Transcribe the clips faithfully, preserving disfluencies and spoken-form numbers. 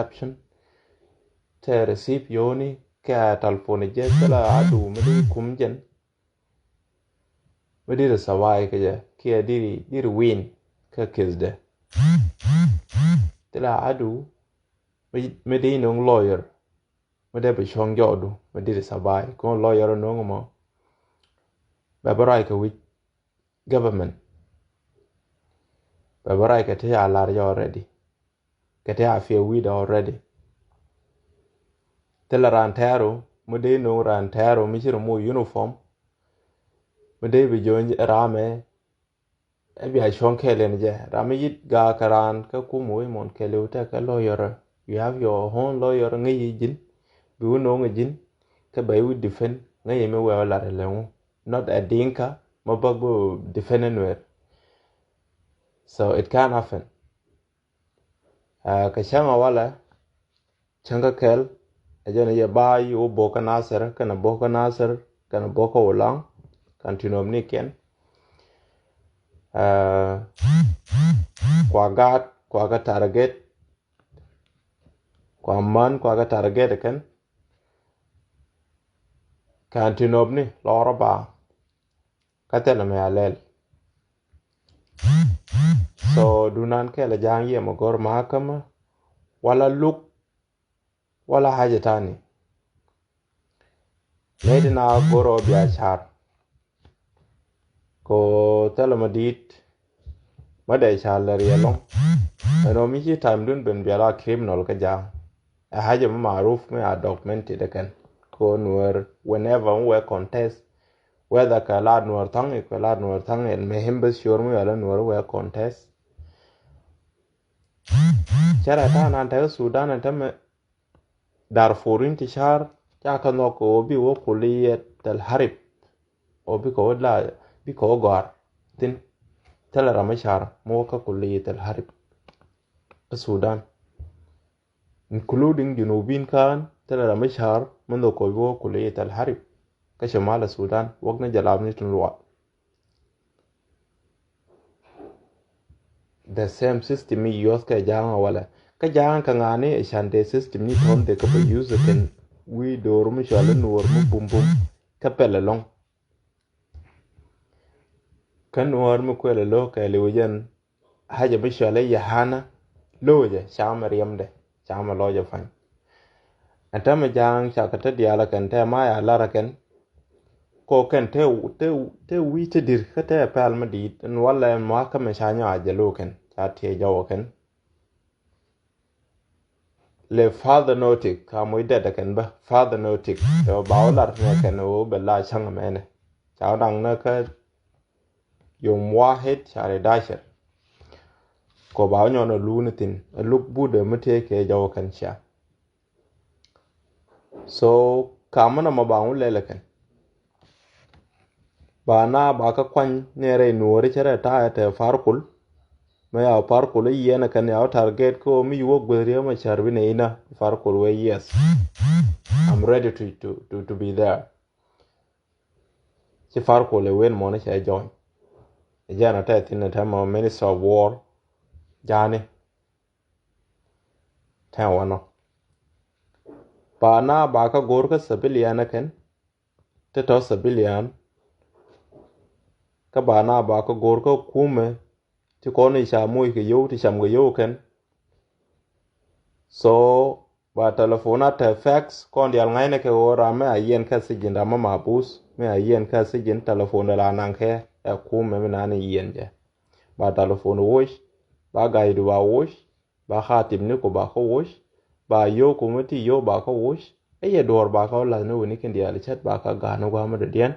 reception, tɛ receive yoni kɛ telephone jɛ, thilɛ adu mi di kum jɛn, mi di survive kɛ jɛ, kiɛ di di win kɛ case dɛ. Thilɛ adu mi di noŋ lawyer mi dee bi cuɔ̱ŋ jɔɔdu mi di survive, kɔn lawyer noŋ mɔ bɛ bi ruac kɛ wi̱c government, bɛ bi ruac kɛ ti a lar jɛ already, kɛ ti a fiɛ wi̱dɛ already. Thilɛ raan tɛɛru mi dee noŋ raan tɛɛru mi ci ri mu uniform, mi dee bi jo̱o̱ny ramɛ, ɛ bia cuɔ̱ŋ kɛɛl in jɛ. Ram mi yit gaak kɛ raan kä kum wi̱i̱ muɔ̱n kɛɛliw tekɛ lawyer. You have your own lawyer ŋäc yi ji̱n, bi wä no̱o̱ŋ ji̱n, kä bɛ wä defend ŋäc yi mi wee wä lar ilɛ ŋu. Not a Dinka mi bäk bi defend anywhere. So it can happen. Aa, kɛ cäŋ a walɛ, cäŋ kä kɛl, ɛ jɛn yɛ ba yi wä bok kä Nasir, kɛnɛ bok kä Nasir, kɛnɛ bok kä Ulaŋ, kan tinop ni kɛn. Aa, kua gaat, kua kä target, kua man, kua kä target kɛn. Kan tinop ni lɔrɔ ba. Kä thilɛ mɛ a lɛl. So dunan kɛl a ja̱a̱ŋ yɛ mɛ gɔr makämä wala luk wala haja tani. Nɛy ti na gɔr ɔ bia car. Ko thilɛ mɛ di̱i̱t mɛ dee car lɛ riɛl lɔŋ. Ɛn ɔ mi ci time dun ben bia la criminal kä ja̱a̱ŋ. Ɛ haja mɛ maruf mɛ a documented kɛn. Ko nuɛr whenever wɛ contest, whether kɛ la nuɔr thaŋ i̱ kɛ la nuɔr thaŋ in mɛ him bä sure mi wala nuɔr wɛ contest. Cɛ rɛ ta̱a̱ nan tekɛ Sudan in tämɛ Darfur in ti car ca kɛ nhɔk kɛ wä bi wä kuliyet al harib. Wä bi kɛ wä la bi kɛ wä gɔar thin. Thilɛ ram mi car mi wä kä kuliyet al harib. Sudan, including Junubin kan, thilɛ ram mi car mi nhɔk kɛ wä kuliyet al harib. Kä Shimal Sudan, wäk ni jalab ni tin luak. The same system mi yuɔth kɛ ja̱a̱ŋ a walɛ. Kä ja̱a̱ŋ kɛ ŋa̱ni ɛ can dee system ni tɔn dee kä bɛ use kɛn wi̱i̱ door mi cual i̱ nuɔr mi bum bum. Kä pɛl ɛlɔŋ. Kä nuɔr mi kuɛl ɛlɔ kɛɛliw jɛn. Haja mi cual i̱ yahana lo̱o̱jɛ camɛ riɛmdɛ, camɛ lɔcɛ pa̱ny. Ɛn tämɛ ja̱a̱ŋ cakɛ te diaal ɛ kɛn te ma ya lar ɛ kɛn. Kɔ kɛn te, te, te wi̱i̱ te dir kä te pɛl mi di̱i̱t ɛn walɛ ma kä mɛ ca nyɔa jɛ lo̱o̱ kɛn ca tiɛ jɔw ɛ kɛn. Le further notice ka moc dɛt ɛ kɛn bä further notice. Tɛ ba wä lar ni ɛ kɛn wä bɛ la ca̱ŋ mɛnɛ ca wä daŋ ni kä yom wahid shari dashir. Kɔ ba wä nyɔn a luk ni thin a luk budɛ mi tëë kɛ jɔw kɛn cia. So kamä na ma ba wä lɛl kɛn ba na ba kä kuany ni rɛy nuɔri cɛ rɛ ta̱a̱ tɛ Farkul. Mɛ ya Farkul i̱ yiɛn kɛn ya wä target kä mi yuwä gueth riɛ ma car bi nɛ ina Farkul wee yes. I'm ready to, to, to, to be there. Ci Farkul ɛ wen mɔni cɛ jɔny. Ɛ jɛn a tɛ thin a tɛmɛ Minister of War. Jani tɛn wanɔ. Ba na ba kä go̱r kä civilian ɛ kɛn. Ti tɔ civilian. Kä ba na ba kä go̱r kä kumɛ. Ti kɔn i̱ ca moc kɛ yow ti cam kɛ yow kɛn. So ba telephone a te fax kɔn dial ŋa̱cnɛ kɛ ɣöö ram mɛ a yiɛn kä sijin ram mɛ mabus mɛ a yiɛn kä sijin telephone la naŋ kɛ ɛ kumɛ mi nani yiɛn jɛ. Ba telephone woc ba gaydu ba woc ba khatim ni ku ba kä woc ba yow ku mi ti yow ba kä woc. Ɛ yɛ duɔr ba kä wä lath ni wini kin dial cɛt ba kä ga̱a̱n ni gua̱a̱mä dɔ̱diɛn.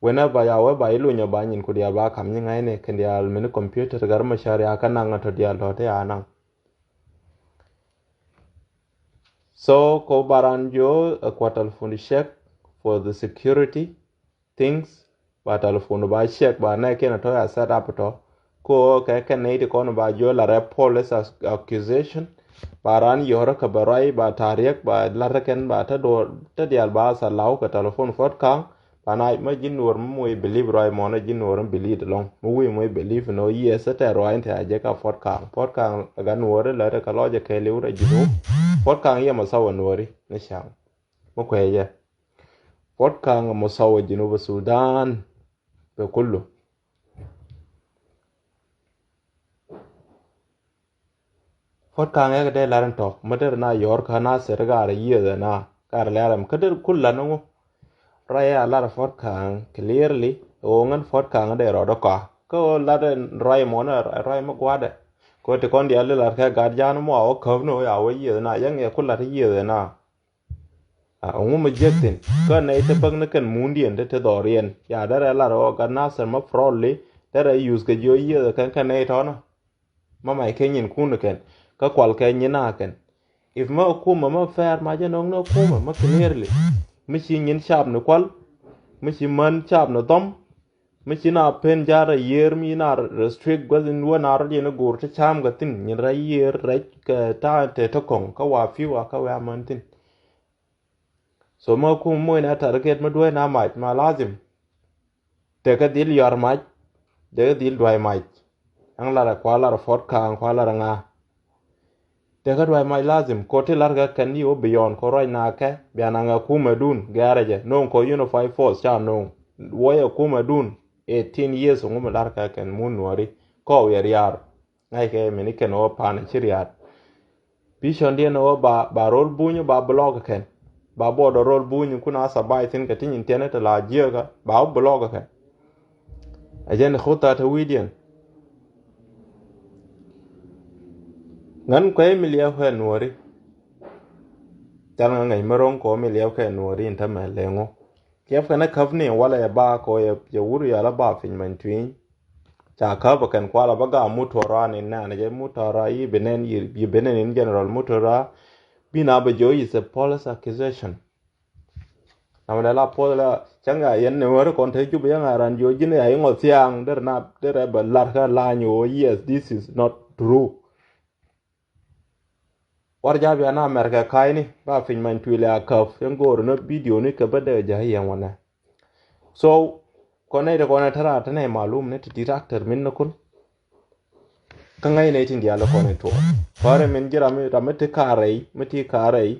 Whenever ya wee ba ilunyɔ ba nyin ku diaal ba kam nyi ŋa̱cni kɛn diaal mini computer gar ma shar ya kä naŋ tɔ diaal tɔ te ya naŋ. So ko baran jo a kua telephone check for the security things. Ba telephone ba check ba nɛ kɛn tɔ ya set up tɔ. Ko kɛ kɛn nɛ iti kɔn ba jo la rɛ police accusation. Ba ran yɔrɔ kɛ ba ruai ba tariɛk ba lar kɛn ba te dial ba sa lau kɛ telephone fot kaŋ. Pan a mä ji̱n Nuɔr mä moc believe ruac mɔnä ji̱n Nuɔr mä believe ɛlɔ̱ŋ. Mä wee moc believe ni ɣöö yes, ɛ tɛ̈r ruac in tɛ̈ a jɛ ka Puɔt Kaŋ. Puɔt Kaŋ ɛ gat Nuɔr ilɛ tɛ kɛ lɔc ɛ kɛɛliw rɛy Junub. Puɔt Kaŋ yɛ muthawa Nuɔri ni ca̱ŋ. Mä kuɛ jɛ. Puɔt Kaŋ ɛ muthawa Junub Sudan. Bɛ kulu. Puɔt Kaŋ ɛ kɛ dee lar in tɔk mä der na yɔr kä na ser gar yiëë na gar lɛr ɛm kä der kul lan ŋu. Ruac ɛ lar Puɔt Kaŋ clearly. Ɣöö ŋän Puɔt Kaŋ dee rɔɔdä kɔa kä ɣöö lar in ruac mɔn ruac mä gua̱dɛ. Kä ti kɔn diaal di lar kɛ gat jan mɔ a wä käp ni ɣöö ya wä yiëë na yäŋ ɛ kul lar yiëë na. A ŋu mi jiäk thi̱n kä nɛy te bäk ni kɛn mundiɛn te te dhɔriɛn ya derɛ lar ɣɔɔ gat Nasir ma proudly derɛ use kɛ jiɔ yiëëth kɛn kɛn nɛy tɔnä. Ma mac kɛ nyin kun kɛn kä kual kɛ nyin a kɛn. If ma kumä ma fair ma jɛ nɔŋ ni kumä ma clearly. Mi ci nyin cap ni kual. Mi ci män cap ni dhɔm. Mi ci na pen jar a yiër mi na restrict guath in wä na rɔ diɛn igur ti cam ka thin nyin rɛ yiër rɛ kɛ ta te te kɔŋ ka wa piwa ka wɛ a män thin. So ma kum moc na target ma duäc na mac ma lazim. Te kä dhil yɔr mac. Te kä dhil duäc mac. Ɛŋ lar a kua lar a Puɔt Kaŋ kua lar a ŋa. Te kä duäc mac lazim ko ti lar kä kɛn yi wä beyond ko ruac na kɛ bia na ŋa kumɛ dun gɛrɛ jɛ noŋ ko unified force ca noŋ. Wä yɛ kumɛ dun eighteen years ŋu mi lar kä kɛn mun Nuɔri kɔw yɛ riar. Ŋa̱ckɛ mini kɛn ɣöö pan ci ria̱a̱t. Vision diɛn ɣöö ba, ba rol buny ba block kɛn. Ba border rol buny kun a sabai thin kɛ ti nyin tiɛn te la jiɛkä ba wä block kɛn. A jɛn khuta te wi̱i̱diɛn. Ŋän kuɛ mi liɛp kɛ Nuɔri. Thil ŋä ŋäc mi ro̱ŋ kɔ mi liɛp kɛ Nuɔri in te mɛ leŋo. Kiɛp kɛn ɛ käp ni walɛ yɛ ba kɔ yɛ, yɛ wur yɛ la ba piny many tui̱ny. Ca käp ɛ kɛn kual ɛ bä gam Mutora ni nɛn jɛ Mutora yi bi nɛn yi, yi bi nɛn in general Mutora. Bi na bɛ jɔ is a false accusation. Namɛ dɛ la puɔth la cäŋ ya yɛn ni wär kɔn te jup yɛn a ran jɔ ji̱n ya yi ŋɔ thiaŋ der na der ɛ bɛ lar kä lany wä yes, this is not true. War ja̱ bia na America ka̱a̱cni ba piny many tuil ya käp yɛn go̱o̱r ni video ni kɛ bä dee ja̱ yɛn wanɛ. So kɔn nɛy ti kɔn ɛ te raar te nɛy malum ni ti ti actor min ni kun. Kä ŋäc nɛy tin diaal kɔn ɛ tuɔɔk kɔn rɛ min ji̱ ram mi ti ka̱a̱r rɛy mi ti ka̱a̱r rɛy.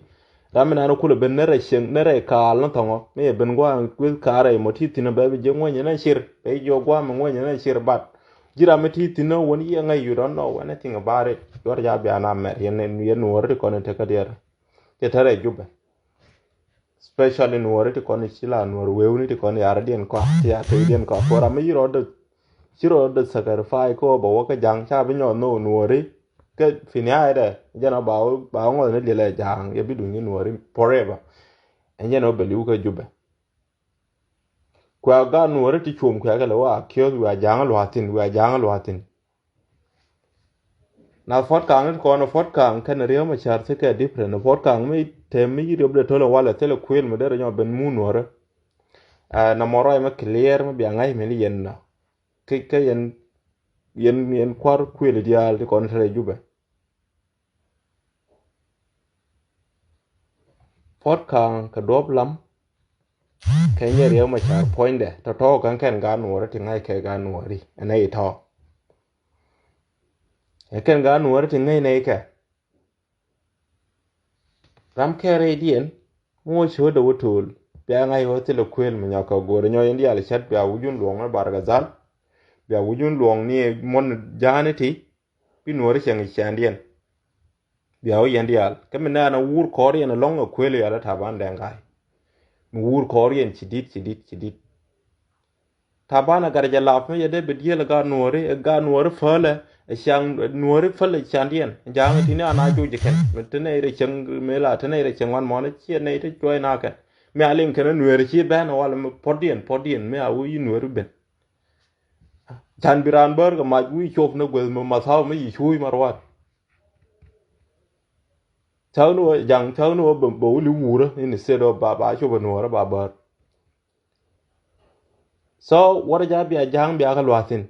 Ram mi nan kulɛ ben ni rɛy cieŋ ni rɛy kaal ni thɔŋɔ mi yɛ ben gua̱a̱ gueth ka̱a̱r rɛy mɔ ti thi̱n bɛ bi ji̱ ŋuänyɛ ni cir bɛ ji̱ jiɔ gua̱a̱ mi ŋuänyɛ ni cir bat. Ji̱ ram mi ti thi̱n ni wän yiëë ŋäc, you don't know anything about it. Yuɔr ja̱ bia na mɛr yɛn, yɛn Nuɔɔri ti kɔn in tekä diɛɛr. Cɛ tɛrɛ Jubɛ. Especially Nuɔɔri ti kɔn in ci la Nuɔɔri wewni ti kɔn in yar diɛn kɔa ti yar tek diɛn kɔa. Kɔ ram mi ci rɔɔdɛ, ci rɔɔdɛ sacrifice kɔ bɛ wä kä ja̱ŋ ca bi nyɔɔth ni wä Nuɔɔri. Kä fi niayɛ dɛ jɛn a ba wä, ba wä ŋɔth ni liɛlɛ ja̱ŋ yɛ bi duŋ ni Nuɔɔri forever. Ɛn jɛn a wä bɛ li̱w kä Jubɛ. Kuɛ gaat Nuɔɔri ti cuɔm kuɛ kɛ lɛ wa kiöth wiaa ja̱a̱ŋ lua̱thin, wiaa ja̱a̱ŋ lua̱thin. Na Puɔt Kaŋ ni ti kɔn Puɔt Kaŋ kɛn Riek Machar thikɛ different. Puɔt Kaŋ mi tem mi yi riop de tolɛ walɛ thilɛ kuël mi derɛ nyɔ ben mu Nuɔɔri. Ɛ na mɔ ruac mi clear mi bia ŋa̱c mi li yɛn na. Kɛ, kɛ yɛn, yɛn, yɛn kuar kuël diaal ti kɔn tɛrɛ Jubɛ. Puɔt Kaŋ kɛ duɔ̱p lam. Kɛ nyɛ Riek Machar puɔ̱nydɛ tɔ̱tɔ̱ kɛn kɛn gaat Nuɔɔri ti ŋa̱c kɛ gaat Nuɔɔri ɛn ɛ itɔ̱. Ɛ kɛn gaat Nuɔɔri ti ŋäc nɛy kɛ. Ram kɛ rɛydiɛn ŋuɔ cio̱o̱dɛ wä to̱o̱l bia ŋa̱c ɣöö thilɛ kuël mi nyɔk kɛ go̱o̱rɛ nyɔc in diaal cät bia wujun luɔ̱ŋ ni Bargazal. Bia wujun luɔ̱ŋ ni muɔ̱n ja̱a̱ni ti. Bi Nuɔɔri cieŋ ciaandiɛn. Bia wä yɛn diaal kä mi nɛɛn a wur kɔɔriɛn ɛlɔ̱ŋ ɛ kuël yɔal ɛ Taban Dɛŋ Gai. Mi wur kɔɔriɛn ci di̱t, ci di̱t, ci di̱t. Taban ɛ gat jɛ lap mi yɛ dee bi dieel ɛ gaat Nuɔɔri, ɛ gaat Nuɔɔri pälɛ, ɛ ciaŋ Nuɔɔri pälɛ ciaŋdiɛn. Ja̱a̱ŋ ti ni an a joc kɛn mi te nɛy rɛ cieŋ mi la te nɛy rɛ cieŋ wan mɔni ciɛ nɛy te cuɔy na kɛn. Mi a liŋ kɛn ɛ Nuɔɔri ci bɛn ɛ wal mi puɔ̱tdiɛn, puɔ̱tdiɛn mi a wä yi Nuɔɔri ben. Can bi raan bär kɛ mac wi̱i̱ cop ni gueth mi mathaw mi yi cuuc ma ruaat. Cäk ni wä ja̱ŋ, cäk ni wä bä, bä wuli wurä in instead of ba, ba cop a Nuɔɔrä ba bär. So wä rɛ ja̱ bia ja̱ŋ bia kɛ lua̱thin.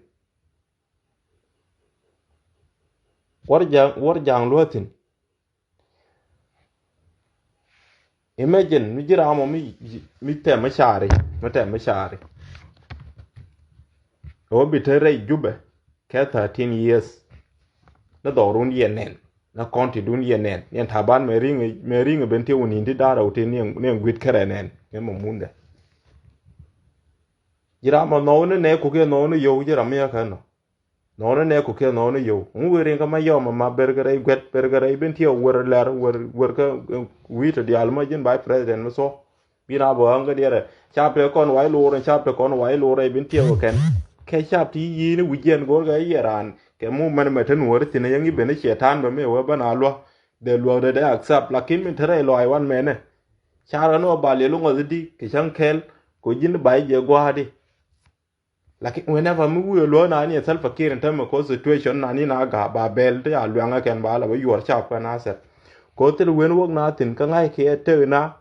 Wä rɛ ja̱ŋ, wä rɛ ja̱ŋ lua̱thin. Imagine mi ji̱ ram ɔ mi, mi tɛm mi caari, mi tɛm mi caari. Ɣöö bi te rɛy Jubɛ kɛ thirteen years. Ni dhɔrun yɛ nɛn, ni kɔnti dun yɛ nɛn, ni ɛn Taban mɛ riŋ, mɛ riŋ ben tiɛ wun in ti da̱rɛ wun ti ni ɛn guit kärɛ nɛn ni mɛ mundɛ. Ji̱ ram ɔ nhɔw ni nɛ kuk yɛ nhɔw ni yio̱w ji̱ ram mi yɛ kɛ nɔ. Nhɔn nɛ ku kiɛ nhɔn yio̱w ŋu weri kä ma yɔm ma ber kä rɛy guɛt, ber kä rɛy ben tiɛ wer lɛr, wer, wer kä wi̱i̱ tɔ diaal ma ji̱n vice president mi thuɔ̱k. Bi na bä ɣäŋ kä diɛrɛ cap tɛ kɔn wa̱i̱ lor, cap tɛ kɔn wa̱i̱ lor rɛy ben tiɛ wä kɛn. Kɛ cap ti yi̱i̱n wi̱c jiɛn go̱r kɛ yɛ raan kɛ mu mɛn mɛ te nuɔ̱ɔ̱ri thi̱n yäŋ i̱ ben i̱ ciɛ ta̱a̱n bä mi wä bä na luäk. Dee luäk dee dee accept, lakin min te rɛy lɔaac wan mɛnɛ. Car ɣän wä bal yɛ luŋɔ thi di kɛ cäŋ kɛl kɛ ji̱n ba̱i̱ jɛ gua̱a̱di. Lakin whenever mi wi̱i̱ luɔ̱ɔ̱ na ni Salva Kiir in term of situation na ni na ga̱a̱ ba bɛl ti a luɛŋä kɛn ba la ba yuɔr cap kä Nasir. Ko thil wen wok na thin kä ŋa̱c kiɛ tek na.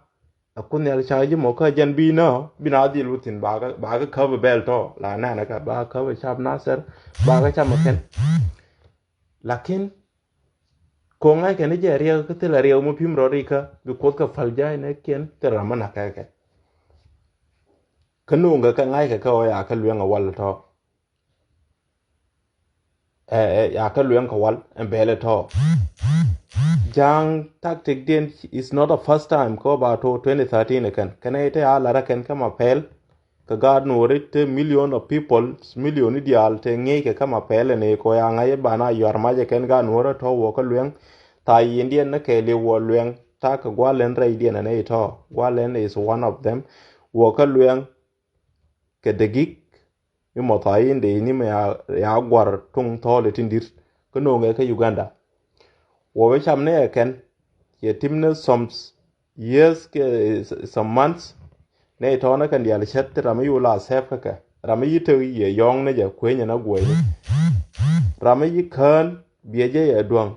A kun nhial ca ji̱ mɔ kä jɛn bi nä bi na dhil wä thin ba kä, ba kä käp bɛl tɔ la nɛn kä ba käp cap Nasir ba kä cap mɛ kɛn. Lakin ko ŋa̱ckɛ ni jɛ riɛk kä thilɛ riɛk mi pi̱m rɔ rikä bi Kuoth kɛ päl ja̱a̱c nɛ kiɛn thilɛ ram mi na̱k kɛ kɛ. Kä no̱o̱ŋkɛ kɛ ŋa̱ckɛ kɛ ɣöö ya kä lueŋ a wal tɔ. Ɛ, ɛ, ya kä lueŋ kɛ wal ɛn bɛɛlɛ tɔ. Ja̱a̱ŋ tactic diɛn is not a first time kɛ ɣöö ba to twenty thirteen kɛn kɛn ɛ te a lar ɛ kɛn kä ma pɛl. Kɛ gaat nuɔri te million of people, million ni diaal te ŋi̱eec kɛ kä ma pɛlɛ ni kɔ ya ŋa̱c i̱ ba na yuar macɛ kɛn gaat nuɔri tɔ̱ wä kä luɛŋ. Tha yindiɛn ni kɛɛli wä luɛŋ tha kɛ gua̱lɛn rɛydiɛn ni tɔ̱. Gua̱lɛn is one of them. Wä kä luɛŋ kɛ degik. Mi mɔ tha yindi ni mɛ ya, ya guar tuŋ thɔɔli tin di̱t kä no̱o̱ŋɛ kä Uganda. Wä wee cam ni ɛ kɛn yɛ tim ni some years kɛ some months. Nɛ tɔ̱ ni kɛn diaal cät ti ram mi yu la sɛp kä kɛ ram mi yi tek yɛ yɔ̱ŋ ni jɛ kuenyɛ na guɔyni. Ram mi yi kään biɛ jɛ yɛ duäŋ.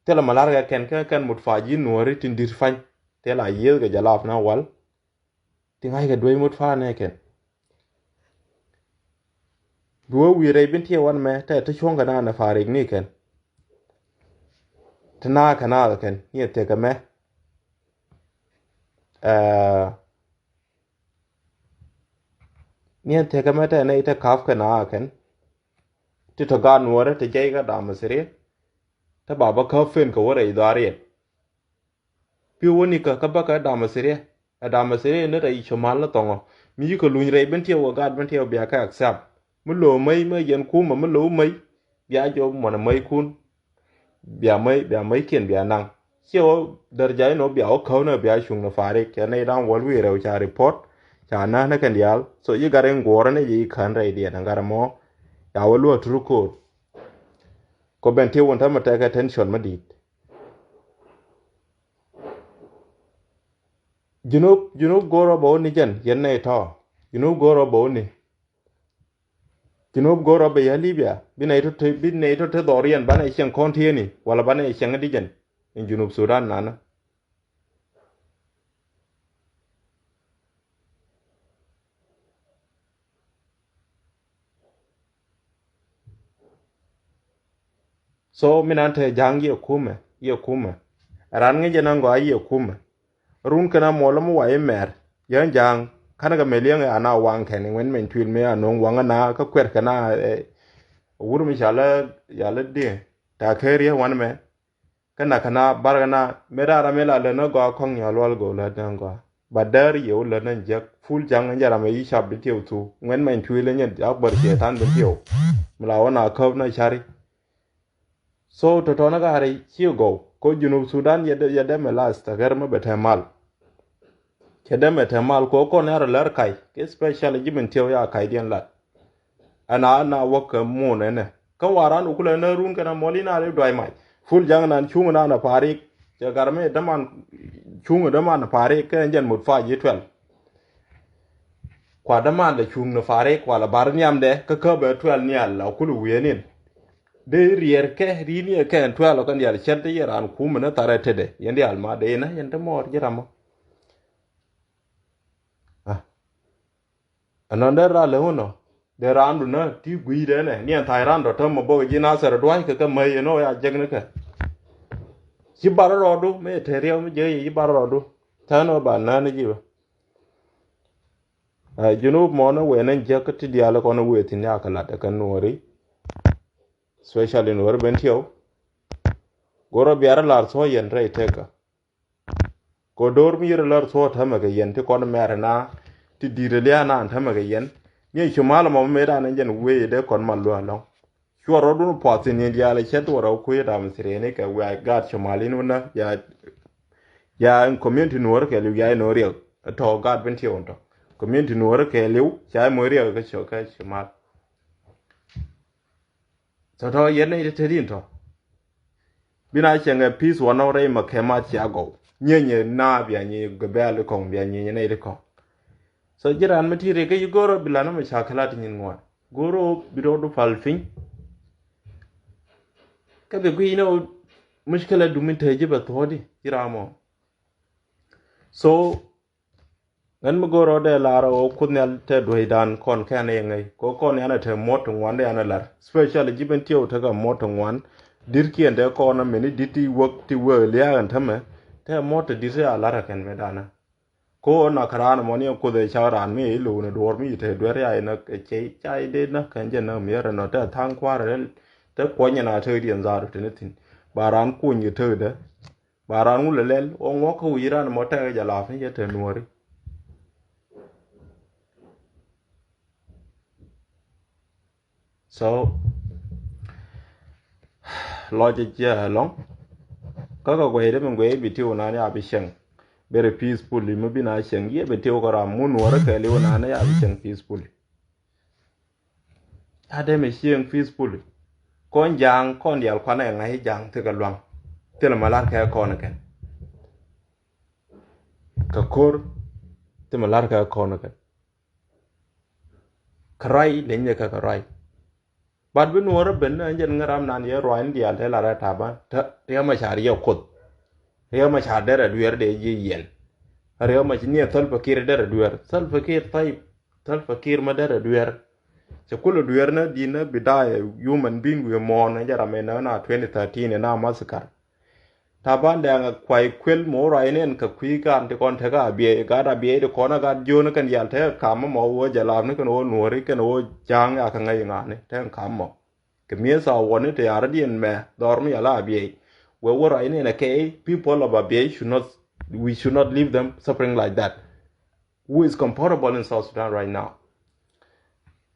Thilɛ ma lar kɛ kɛn kä kɛn mut fa ji̱ nuɔ̱ɔ̱ri tin di̱t pany. Thilɛ a yiëëth kɛ jɛ lap na wal. Ti ŋa̱ckɛ duec mut fa nɛ kɛn. Bi wä wi̱i̱ rɛy bin tiɛ wan mɛ tɛ ti cuɔ̱ŋ kɛ naan ɛ parik ni kɛn. Ti naak kɛ naath kɛn ni ɛ thekɛ mɛ. Ɛɛ, ni ɛ thekɛ mɛ tɛ nɛ itɛ ka̱p kɛ naak kɛn. Ti tɔ gaat nuɔrɛ ti jɛy kä dam Misiria. Ti ba bä käp pen kɛ wä rɛy dhɔaar yɛn. Pi wä nikä kä bäkɛ dam Misiria. Ɛ dam Misiria ni rɛy cɔmal ni thɔŋɔ. Mi yikɛ luny rɛy bin tiɛw kɛ gaat bin tiɛw bia kɛ accept. Mi lo̱o̱ mäc mäc yɛn kumä mi lo̱o̱ mäc. Bia jɔp muɔnɛ mäckun. Bia mäc, bia mäckiɛn bia naŋ. Ciɛ wä daraja inɔ bia wä käwnä bia cuŋ ni parik. Cɛ nɛy da̱ŋ wäl wi̱i̱ rɛw ca report. Ca näk ni kɛn diaal. So yi gat in guɔ̱ɔ̱rä ni jɛ yi kän rɛydiɛn in gat ɛmɔ. Ca wä luäk turu ko̱o̱t. Kɔ ben ti wun tämɛ tekɛ tension mi di̱i̱t. Junub, Junub go̱o̱r rɔ bä wä ni jɛn yɛn nɛy tɔ̱. Junub go̱o̱r rɔ bä wä ni. Junub go̱o̱r rɔ bä yä Libya bi nɛy tɔ̱ te, bi nɛy tɔ̱ te dhɔriɛn banɛ cieŋ kɔn tieni wala banɛ cieŋ di jɛn. In Junub Sudan nanä. So mi nan te ja̱a̱ŋ yiëë kumɛ, yiëë kumɛ. Ran ŋi̱cɛ nan gɔaa yiëë kumɛ. Run kɛn a muɔlä mi wa imɛr yɛn ja̱a̱ŋ. Ka̱n kɛ mɛ liɛŋ ɛ ana waŋ kɛn iŋuɛn mɛny tuil mi a no̱o̱ŋ waŋä na kä kuɛr kɛn a. Wur mi ca lä, ca lä diɛ ta kɛ riɛ wan mɛ. Kä nak kɛ na bar kɛ na mi rara mi la lä na gɔaa kɔŋ nyɔal wal go̱o̱k lät ni gɔaa. Ba däär yɛ wä lät ni jek ful ja̱ŋ ni jɛ ram ɛ yi cap di tiɛw thu ŋuɛn mɛny tuil ni nyɛ ak bär ciɛ tan bi tiɛw. Mi la wä na käp na cari. So tɔtɔnä ka rɛy ci gɔw ko Junub Sudan yɛ dee, yɛ dee mɛ las tɛ kɛr mɛ bɛ tɛ mal. Cɛ dee mɛ tɛ mal ko kɔn yar lɛr kac kɛ special ji̱ min tiɛw ya kac diɛn lat. Ɛn a na wäk kɛ muun ɛnɛ kä waran u kulɛ nä run kɛn a mɔl in a ri duay mac. Ful jaŋ nan cuŋ nan a parik. Cɛ gar mi däman cuŋ däman a parik kɛ ɛn jɛn mut pac ji̱ tuɛl. Kua däman lɛ cuŋ ni parik kua lɛ bar nhiamdɛ kä kä bɛ tuɛl nhial la kul wi̱i̱ ɛn in. Dee riɛɛr kɛ ri ni ɛ kɛ ɛn tuɛl ɔ kɛn dial cɛn te yɛ raan kumɛ ni tharɛ tetdɛ yɛn dial ma dee inä yɛn te mɔɔr ji̱ ramɔ. Ɛnɔn dee ral lɛ wunɔ dee raandu nä ti gui̱i̱dɛ nɛ ni ɛn tha̱a̱c raandɔ täämɛ bok ji̱ Nasir dua̱c kɛ kɛ mäc ɛn ɔ ya jek ni kɛ. Ci bar rɔɔdu mi ɛ te riɛw mi jek yɛ ci bar rɔɔdu. Tän ɣä ba nän ji̱ bä. Ɛ, Junub mɔnä wëë nä jek ti diaal kɔn wëë thi̱n ya kɛ lat ɛ kɛ Nuɔri. Especially Nuɔri Bentiu. Go̱rä biarä lar thuɔ̱ yɛn rɛy tekä. Kɛ do̱r mi yirɛ lär thuɔ̱ɔ̱ tämɛ kɛ yɛn ti kɔn mɛrɛ na ti di̱i̱t ɛ lia̱a̱ naan tämɛ kɛ yɛn. Ni cumal mɔ mi dan jɛn wee dee kɔn mal lua̱a̱ lɔ̱ŋ. Cuɔ rɔ̱dun puɔth thi̱n in diaal cɛ duɔrɛ kui̱ dam thiriɛni kɛ wiaa gaat cumal in wunä ya, ya in community Nuɔr kɛ liu ya in wä riɛk. Tɔ gaat Bentiu tɔ community Nuɔr kɛ liu ca in wä riɛk kɛ cuɔ kɛ cumal. Tɔ̱tɔ̱ yɛn nɛy ti te din tɔ̱. Bi na cieŋ ɛ peace wä nɔk rɛy mɛ kɛ ma cia gɔw. Nyieny ɛ na bia nyieny gɛ bɛɛl di kɔŋ bia nyieny nɛy ti kɔŋ. So ji̱ raan mi ti ri kä yi go̱o̱r ɔ bi lan mɛ ca kɛ lat nyin ŋuan. Go̱o̱r ɔ bi rɔɔdu pal piny. Kä bi guiy ni ɔ muckilɛ dumi te ji̱ bɛ thuɔ̱ɔ̱di ji̱ ram ɔ. So Ɣän mi go̱o̱r rɔɔdɛ lar ɣöö Kuoth Nhial te dueecdan kɔn kɛn yɛ ŋäc kɛ kɔn yan ɛ te muɔ̱t ti ŋuan dee yan ɛ lar. Especially ji̱ Bentiu tekɛ muɔ̱t ti ŋuan. Di̱t kiɛn te kɔn ɛ meni di̱t ti wäk ti wee lia̱a̱ ɛn tämɛ. Te muɔ̱t ti di̱t ti a lar ɛ kɛn mëëdan ɛ. Ko ɣän a kɛ raan ɛmɔ ni ɛ Kuoth ɛ cak raan mi ɛ ilo̱o̱n ɛ duɔ̱ɔ̱r mi ci te duer ya inä ɛ cey ca idet nä kɛn jɛ nä miɛr ɛnɔ te tha̱a̱ŋ kua̱r ɛ te kuɔny ɛn a tekdiɛn zaat ɛ te ni thi̱n. Ba raan kuny kɛ tekdä. Ba raan wulɛ lɛl ɔ ŋuɔk kä wi̱i̱ ran mɔ tɛkɛ jɛ lap ni jɛ te Nuɔri. So lɔc jɛ jɛ lɔŋ. Kä kɛ guɛy dee mi guɛy bi tiw nan ya bi cieŋ. Bɛrɛ peacefully mi bi na cieŋ yɛ bi tiw kɛ ram mun Nuɔri kɛ liw nan ya bi cieŋ peacefully. Ade mi cieŋ peacefully. Kɔn ja̱a̱ŋ kɔn diaal kuanɛ ŋa̱c ja̱a̱ŋ thikɛ lua̱ŋ. Thilɛ ma lar kɛ kɔn kɛn. Kɛ ko̱r thilɛ ma lar kɛ kɔn kɛn. Kɛ ruac leny ni kɛ kɛ ruac. But bi Nuɔrä ben ni jɛn ŋäram nan yɛ ruac ni diaal te lar ɛ Taban te riɛm a ca riɛk Kuoth. Riɛm a ca derɛ dueer dee ji̱ yɛn. Riɛm a ci ni ɛ Salva Kiir derɛ dueer. Salva Kiir thayib. Salva Kiir ma derɛ dueer. Cɛ kulɛ dueer nä di̱t nä bi da̱a̱ human being wi̱i̱ mɔɔn nä jɛ ram in nä na twenty thirteen in na massacre. Taban dɛŋ a kuay kuel mɔ ruac ni ɛn kɛ kui̱ gat ti kɔn tekɛ Abiɛy gat Abiɛy ti kɔn a gat jiön kɛn yal tekɛ kam mɔ wä jɛ lam ni kɛn wä Nuɔri kɛn wä ja̱a̱ŋ ya kɛ ŋäc ŋa̱ni tekɛ kam mɔ. Kɛ mi̱eth a wä ni te ya̱r diɛn mɛ dhɔr mi yal a Abiɛy. Wɛ wä ruac ni ɛn a kɛ people of Abiɛy should not, we should not leave them suffering like that. Who is comfortable in South Sudan right now?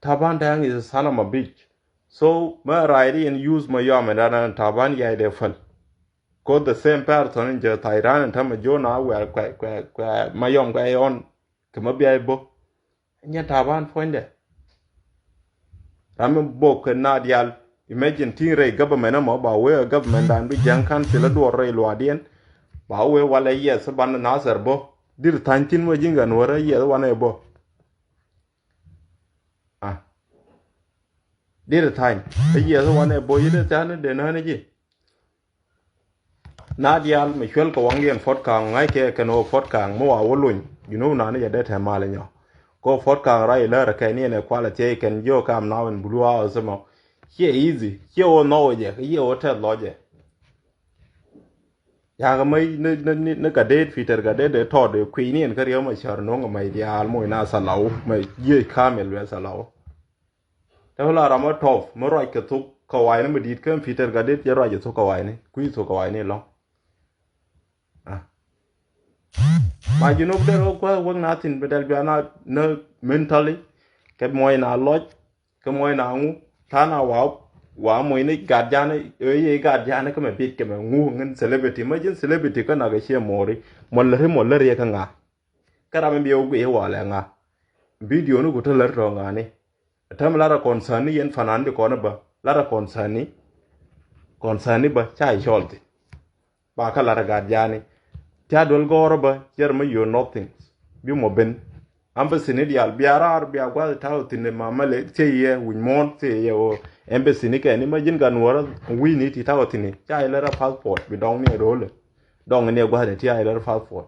Taban Deng is a son of a bitch. So ma right in use ma yom and then Taban yai de fal. Cause the same person in je Thailand and tama jo na where kwe kwe kwe ma yom kwe on kama bi ai bo. Nya Taban point de. Ram mi bok kɛ na dial. Imagine tin rɛy government ɛmɔ ba wee government dan bi jiaŋ council a duɔr rɛy luaadiɛn. Ba wee walɛ yes ban Nasir bä. Dir tha̱ny tin mɔ ji̱n gan wärä yes wanɛ bä. Ah. Dir tha̱ny a yes wanɛ bä yit a tha̱ny den hänä ji̱. Na diaal mi cuɛl kɛ waŋdiɛn Fort Kang ŋa̱ckɛ kɛn ɣöö Fort Kang mi wa wä lony. Junub nani jɛ det tɛ mal nyɔ. Kɛ ɣöö Fort Kang ruac ilär kɛ ni ɛn ɛ kual a thiec kɛn jiök kam na wän Blue House mɔ. Ciɛ easy ciɛ ɣöö nhɔk jɛ kɛ ciɛ ɣöö tɛth lɔcɛ. Yakɛ mäc ni, ni, ni, ni Gatdet, Peter Gatdet dee tɔɔt dee kui̱ ni ɛn kä Riek Machar no̱o̱ŋ ɛ mäc diaal moc na thalaw mɛ jiec kamil bɛ thalaw. Te mi la ram mi tɔp mi ruac kɛ thok kɛ wa̱i̱ni mi di̱i̱t kä Peter Gatdet jɛ ruac kɛ thok kɛ wa̱i̱ni kui̱ thok kɛ wa̱i̱ni lɔ̱ŋ. Ah. Ma Junub der wä kuäk wek na thin bi dɛl biana na mentally kɛ muɔc na lɔc kɛ muɔc na ŋu tha̱a̱ŋ a wa wa muɔc ni gat jani ɛ yee gat jani kä mɛ bit kɛ mɛ ŋu ŋin celebrity ma ji̱n celebrity kä nak ɛ ciɛ muɔri muɔl lä ri muɔl lä ri kä ŋa. Kä ram in bi wä guic i̱ walɛ ŋa. Video ni ku te lär tɔ ŋa ni. Täämɛ lat a concern ni yɛn fanan di kɔn bä lat a concern ni. Concern ni bä ca i cɔl thi. Ba kä lat a gat jani. Tia duel gɔr bä jɛr mä yio nothing. Bi mɔ ben. Embassy ni dial bia rar bia guath taw thin ma male thie yɛ wi̱ny mɔn thie yɛ o. Embassy ni kɛ ni ma jin gan wara wi̱ni ti taw thin ca i lär a passport bi dɔŋ ni a role. Dɔŋ ni a guath ni ti a i lär a passport.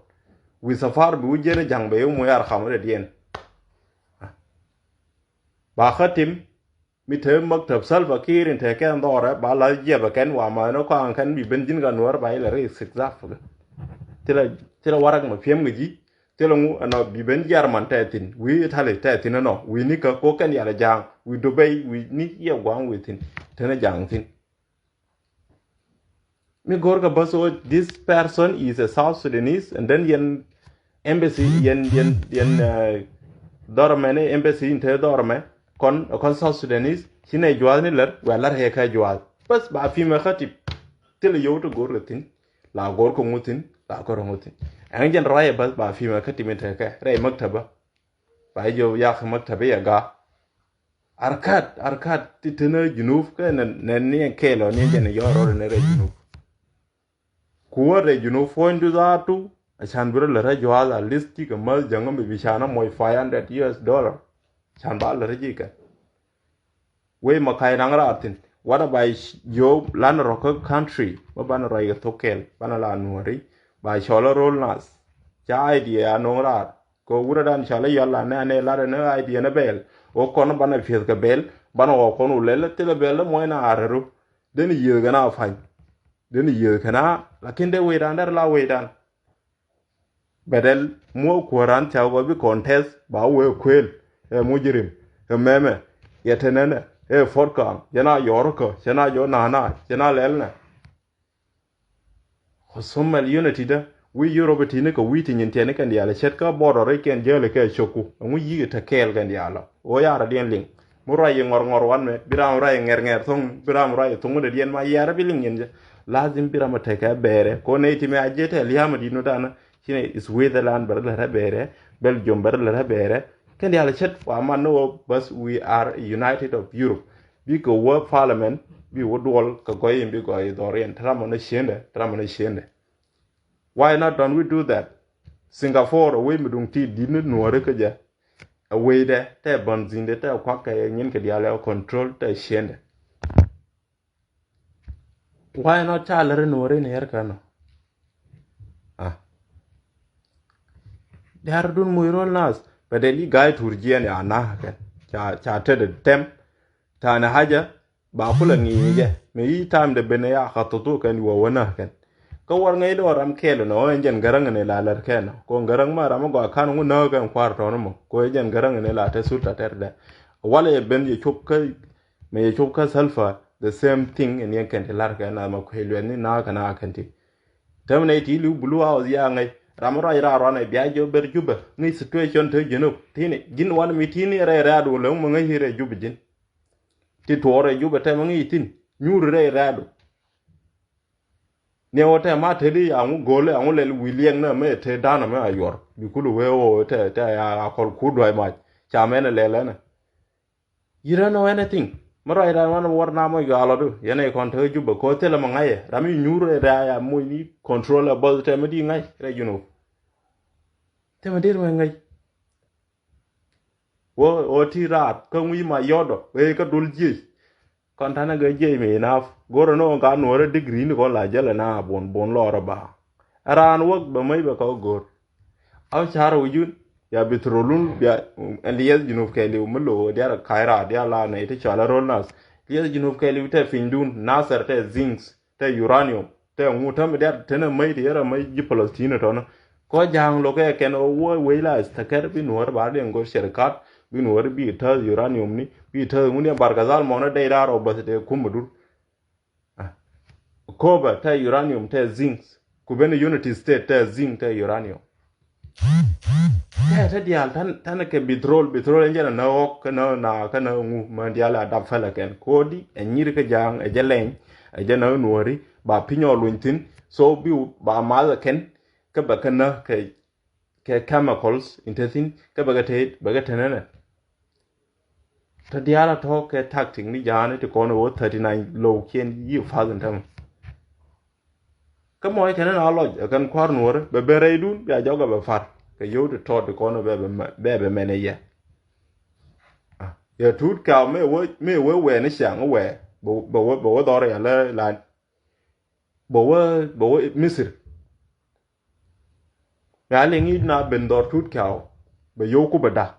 Wi̱i̱ safar bi wi̱c jiɛn ja̱ŋ bɛ i̱ moc ar kam rɛ diɛn. Ba kä tim mi te maktab Salva Kiir in te kɛn dhɔrɛ ba la jiɛp ɛ kɛn wa ma ni kɔaŋ kɛn bi ben ji̱n ka nuɔr ba ilɛ ri sik dhaf kɛ. Thilɛ, thilɛ warak mɛ piɛm kɛ ji̱. Thilɛ ŋu ɛnɔ bi ben German tɛ thi̱n. Wi̱i̱ Italy tɛ thi̱n ɛnɔ. Wi̱i̱ ni kä ko kɛn yalɛ ja̱a̱ŋ. Wi̱i̱ Dubai, wi̱i̱ ni yɛ gua̱a̱ŋ wi̱i̱ thi̱n. Tɛnɛ ja̱a̱ŋ thi̱n. Mi go̱o̱r kɛ bäth ɣöö this person is a South Sudanese, and then yɛn embassy, yɛn, yɛn, yɛn, uh, dhɔrmɛ ni embassy in te dhɔrmɛ kɔn, kɔn South Sudanese, ci nɛ juath ni lär, wɛ lar hɛ kɛ juath. Bäth ba fi mɛ kä tip. Thilɛ yio̱w ti go̱o̱r kɛ thi̱n, la go̱o̱r kɛ ŋu thi̱n, la go̱o̱r kɛ ŋu thi̱n. Ɛn jɛn rɔy ɛ bäth ba fi mɛ kä tip in te kɛ rɛy maktaba. Ba jiɔ yak maktaba yɛ ga. Arkat, arkat ti tenä Junub kɛ nɛ, nɛ ni kɛɛl ɔ ni jɛn yɔ rɔɔdɛ ni rɛ Junub. Ku wä rɛ Junub puɔ̱ny du zaatu, a can bi rɔ lɛ rɛ juath a list ti kɛ mäth jäŋä mi bi can a mɔc five hundred U S dollar. Can ba lɛ rɛ ji̱ kɛ. Wei ma ka̱c naŋ raar thi̱n. Wat a ba jiɔ lan rɔ kä country, ma banɛ rɔy kɛ thok kɛɛl, banɛ la nuɔ̱ri, ba cɔl a ro̱l nath. Ca idea a no̱o̱ŋ raar. Kɛ wurɛ dan cɔl i̱ yɔl anɛ anɛ lat ɛn idea ni bɛɛl. Wä kɔn banɛ piɛth kɛ bɛɛl, banɛ wä kɔn wulɛl thilɛ bɛɛl muɔ̱c na arɛru. Den yieth kɛ na pa̱ny. Den yieth kɛ na, lakin dee wecdan dee la wecdan. Bɛdɛl muɔ kuɔ̱ran ca wä bi contest ba wee kuël. Ɛ mujirim. Ɛ mɛmɛ. Yɛ tenɛnɛ. Ɛ fɔt kaŋ. Yɛ na yɔr kä. Yɛ na jɔ nana. Yɛ na lɛl nɛ. Kusum ɛl unity dä wi̱i̱ Europe ti̱ni kɛ wi̱i̱ ti nyin tiɛni kɛn diaal cät kä border ikiɛn jäli kɛ cioku. Ɛŋu yi̱i̱ te kɛɛl kɛn diaal ɔ ɣöö ya̱rä diɛn liŋ. Mi ruac i̱ ŋɔr ŋɔr wan mɛ bi ram ruac i̱ ŋɛr ŋɛr thoŋ, bi ram ruac i̱ thoŋ dee diɛn ma yiaarä bi liŋ nyin jɛ. Lazim bi ram ɛ tekɛ bɛɛrɛ kɛ ɣöö nɛy ti mɛ a ji̱ tɛ lia̱a̱mä di̱t ni danä. Ci nɛ Switzerland bɛ rɛ lɛ rɛ bɛɛrɛ. Belgium bɛ rɛ lɛ rɛ bɛɛrɛ. Kɛn diaal cät wa man ni ɣöö bäth we are united of Europe. Bikɛ wä parliament, bi wä duɔl kɛ gɔy in bi gɔy dhɔriɛn, te ram mɔ ni ciendɛ, te ram mɔ ni ciendɛ. Why not don't we do that? Singapore a wec mi duŋ ti di̱t ni nuɔ̱ɔ̱ri kä jɛ. A wecdɛ tɛ bändhindɛ tɛ kuak kɛ nyin kɛ diaal ɛ control tɛ ciendɛ. Why not ca lär in wä rin yɛr kɛ nɔ? Ah. Diaar dun muc rol nas bɛ dee li ga̱a̱c tur jiɛn ya na kɛn. Ca, ca tet dee tɛm. Tani haja ba kulɛ ŋi̱i̱ jɛ mi yi time de ben ya ka thutu kɛn yuɔ wä na kɛn. Kä wär ŋäc dɔɔr ram kɛɛl nɔ ɛn jɛn gäräŋ ni la lär kɛn nɔ ko gäräŋ ma ram gɔaa kan ŋu nä kɛn kua̱r tɔn mɔ ko ɛn jɛn gäräŋ ni la te sulta tɛr dɛ. Walɛ yɛ ben yɛ cop kä mɛ yɛ cop kä Salva the same thing in yɛn kɛn ti lar kɛ na ma kuɛ luɛn ni na kɛ na kɛn ti. Tɛm nɛ ti liw Blue House ya ŋäc ram ruac ra ruan ɛ bia jɛ ber Jubɛ ŋäc situation te Junub tini ji̱n wan mi tini rɛy rɛ̈ɛ̈du lɛ ŋu mɛ ŋäc rɛy Jubɛ ji̱n. Ti tuɔɔr ɛ Jubɛ tɛm ŋi̱i̱c thi̱n nyuur rɛy rɛ̈ɛ̈du. Niɛ wä tɛm a te di aŋu go̱o̱lɛ aŋu lɛl wi̱i̱ liɛŋ nɛ mɛ te da̱nɛ mɛ a yuɔr bi kul wee wä tɛ tɛ a kɔl kuut dua̱c mac. Ca mɛn ɛ lɛl ɛnɛ. You don't know anything. Mɛ ruac ran wan wä na mɔ yual ɔ du yɛn ɛ kɔn te Jubɛ ko thilɛ mɛ ŋa̱cɛ ram mi nyuur rɛy rɛ̈ɛ̈ a moc ni control ɛ bɔth tɛm mi di ŋa̱c rɛy Junub. Tɛm mi dir mɛ ŋäc. Wä wä ti raat kä ŋui̱ ma yɔt ɔ wee kä dul jiec. Kɔn tanɛ gɛ jiec mi inaf go̱rɛ ni ɣän ka nuɔ̱ɔ̱rä degree ni kɔn la jälɛ na bon bon lɔɔrä ba. Ɛ raan wäk bɛ mäc bɛ kɔ go̱r. Au ca̱rä wi̱cun bia bi thurolun bia ɛn liɛth Junub kɛɛliw mi lo̱o̱ diaal ka̱c raat diaal la nɛy ti cɔal ɛ ro̱l nath. Liɛth Junub kɛɛliw tɛ pinydun Nasir tɛ zinc tɛ uranium. Tɛ ŋu täm diat tenɛ mäc ti yɛrɛ mäc ji̱ Palestine tɔnä. Kɔ ja̱a̱ŋ lo̱kɛ kɛn ɣöö wä wec la thäkɛr bi nuɔ̱ɔ̱r ba diɛn go̱r shɛrikat bi nuɔ̱ɔ̱r bi täth uranium ni bi täth ŋun yɛ Barkazal mɔnä dɛy raar ɔ bäth tɛ kum dur. Koba tɛ uranium tɛ zinc ku ben Unity State tɛ zinc tɛ uranium. Tɛ tɛ diaal tän tän kɛ bitrol bitrol ɛn jɛn a nä ɣɔk kä nä na kä nä ŋu mɛ diaal a dap fɛlɛ kɛn kodi ɛ nyir kä ja̱a̱ŋ ɛ jɛ lɛny ɛ jɛ nä nuɔri ba pinyɔ luny thin so bi ba math ɛ kɛn kä bɛ kä nä kɛ kɛ chemicals in te thin kä bɛ kɛ te bɛ kɛ te nänɛ. Tɔ diaal a tɔ̱ kɛ tactic ni ja̱a̱ni ti kɔn ɛ wä thirty nine low kiɛn yi fast in tämɛ. Kä mɔc kɛn in a lɔc ɛ kɛn kua̱r nuɔ̱ɔ̱ri bɛ ben rɛydun bia jɔk ɛ bɛ par kɛ yio̱w ti tɔt ti kɔn ɛ bɛ bɛ mɛn ɛ yɛ. Yɛ tuut kaw mëë wee mëë wee wɛɛ ni ciaŋ wɛɛ bɛ wee bɛ wee bɛ wee dhɔr yɛ lɛ la bɛ wee bɛ wee Misir. Bɛ a liŋ i̱ na ben dhɔr tut kɛw bɛ yio̱w ku bɛ da̱.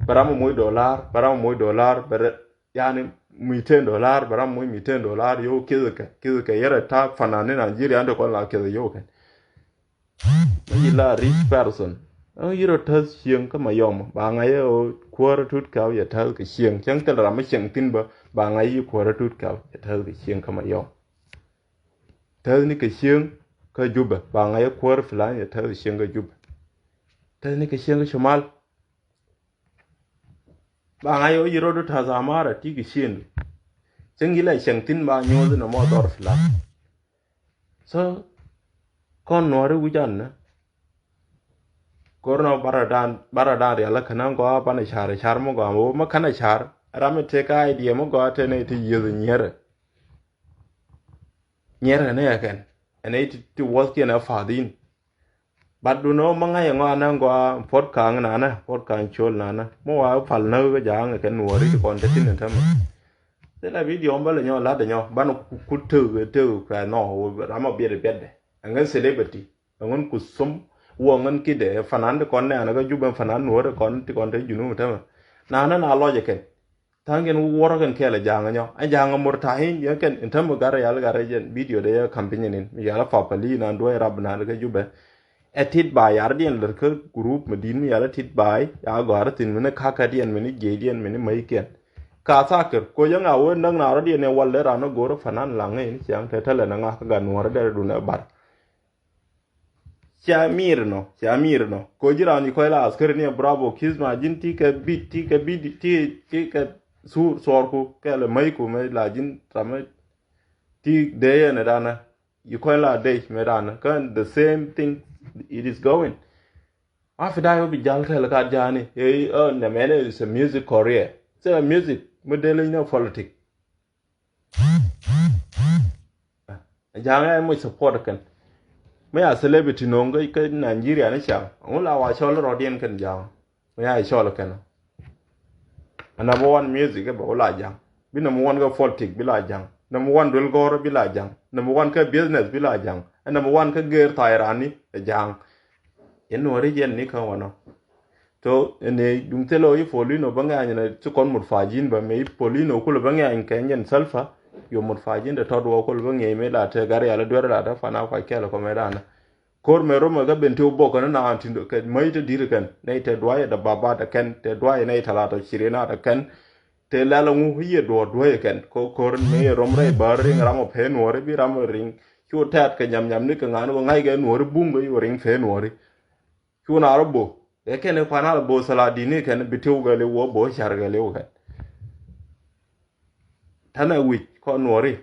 Bɛ ram moc dolar bɛ ram moc dolar bɛ rɛ yani miten dolar bɛ ram moc miten dolar yio̱w ki̱th kɛ ki̱th kɛ yɛrɛ ta̱a̱ fanan ni Nigeria ni ti kɔn la ki̱th yio̱w kɛn. Mi yi la rich person. Ɛn yi rɔ täth cieŋ kä Mayɔm ba ŋa̱c ɛ ɣöö kuäärä Tut Kɛw yɛ täth kɛ cieŋ. Cäŋ thil ram mi cieŋ thi̱n bä ba ŋa̱c yi kuäärä Tut Kɛw yɛ täth kɛ cieŋ kä Mayɔm. Täth ni kɛ cieŋ kä Jubɛ ba ŋa̱c ɛ kuäärä filan yɛ täth kɛ cieŋ kä Jubɛ. Täth ni kɛ cieŋ kä Cumal. Ba ŋa̱c ɣöö yi rɔdu ta̱th amara ti kɛ cieŋ. Cäŋ yi la cieŋ thi̱n ba nyuɔth ni mɔ dhɔr filan. So kɔn nuɔri wi̱c an nä. Kor nɔ bara dan bara dan rial kä nä gɔaa banɛ car car mɔ gɔaa mɔ ma kanɛ car. Ram mi tek idea mɔ gɔaa te nɛ ti yieth nyierɛ. Nyierɛ nɛ kɛn ɛn ti ti wuɔth kiɛn ɛ fathin. But du nɔ ma ŋa̱c ɛŋɔ anɛ gɔaa puɔt kaŋ nanɛ puɔt kaŋ col nanɛ mɔ wa pal nä kä ja̱a̱ŋ kɛn nuɔri ti kɔn te tin tämɛ. Thilɛ video bä lɛ nyɔ lat nyɔ ban ku tëk tëk kɛ nɔ ram a biɛt biɛt dɛ. Ɛŋɛ celebrity ɛŋɛ ku thom wä ɛŋɛ kidɛ fanan ti kɔn nɛ anɛ kä Jubɛ fanan nuɔri kɔn ti kɔn te junub tämɛ. Nanɛ na lɔc kɛn. Tha̱a̱ŋ kɛn wuɔrä kɛn kɛɛl ɛ ja̱a̱ŋ nyɔ ɛ ja̱a̱ŋ mur ta̱a̱ŋ yɛn kɛn in tämɛ gar yal gar jɛn video de yɛ campaign in mi yal a papali nan duɔy rap nan kä Jubɛ. Ɛ tit baay yar diɛn lär kä group mi di̱t mi yal a tit baay ya gɔ̱a̱r thi̱n mi ni kakä diɛn mi ni jiey diɛn mi ni mäc kiɛn. Ka thakir ko yäŋ a wee näk na rɔ diɛn ɛ wal dee ran ni go̱o̱r fanan laŋ in ciaŋ te tälɛ ni ŋak kä gan nuɔ̱ɔ̱r dee dun ɛ bar. Cia mir nɔ cia mir nɔ ko ji̱ ran yi kɔc la askari ni ɛ bravo kis ma ji̱n ti kɛ bit ti kɛ bit ti ti kɛ sur suɔrku kɛ lɛ mäcku mɛ la ji̱n ramɛ ti dee yɛn ɛ danɛ. You kɔn la dec mi ran kä the same thing it is going. Ma fi day wä bi jal kɛl kat jani ɛ ɛ nɛ mɛn is a music career. Sɛ music mi del in a politic. Jaŋ ɛ muc support kɛn. Mi a celebrity no̱o̱ŋ kä Nigeria ni caŋ. Ŋu la wa cɔl rɔdiɛn kɛn jaŋ. Mi a cɔl kɛn. A number one music ɛ bɛ wä la jaŋ. Bi number one kä politic bi la jaŋ. Number one duel gɔr bi la jaŋ. Number one kä business bi la jaŋ. Ɛ number one kä ger thai rani ɛ jaŋ. Yɛn nuɔri jɛn ni kä wanɔ. To ni dum thilɛ yi polino bä ŋɛny ni ti kɔn mut fajin bä mi polino kulɛ bä ŋɛny kɛ nyɛn salfa. Yo mut fajin de tɔt wɔ kulɛ bä ŋɛny mi la te gar yal duer la te fana kwa kɛl kɔ mi dana. Kor mɛ romɛ kä ben ti wä bok kɛn na an tin kɛ mäc te dir kɛn nɛy te duayɛ da baba da kɛn te duayɛ nɛy te la tɔ ciri na da kɛn. Te lɛl ŋu yɛ duɔ̱ɔ̱r duäc kɛn ko kor mi yɛ rom rɛy bär riŋ ram ɔ pee nuɔri bi ram ɔ riŋ. Cu tɛt kɛ nyam nyam ni kɛ ŋa̱n wä ŋa̱c kɛ nuɔri buŋ kɛ yɔ riŋ pee nuɔri. Cu na rɔ bo kɛ kɛn kuan al bo sala dini kɛn bi tiw kɛ liw wä bo car kɛ liw kɛn. Tɛnɛ wi̱c kɔ nuɔri.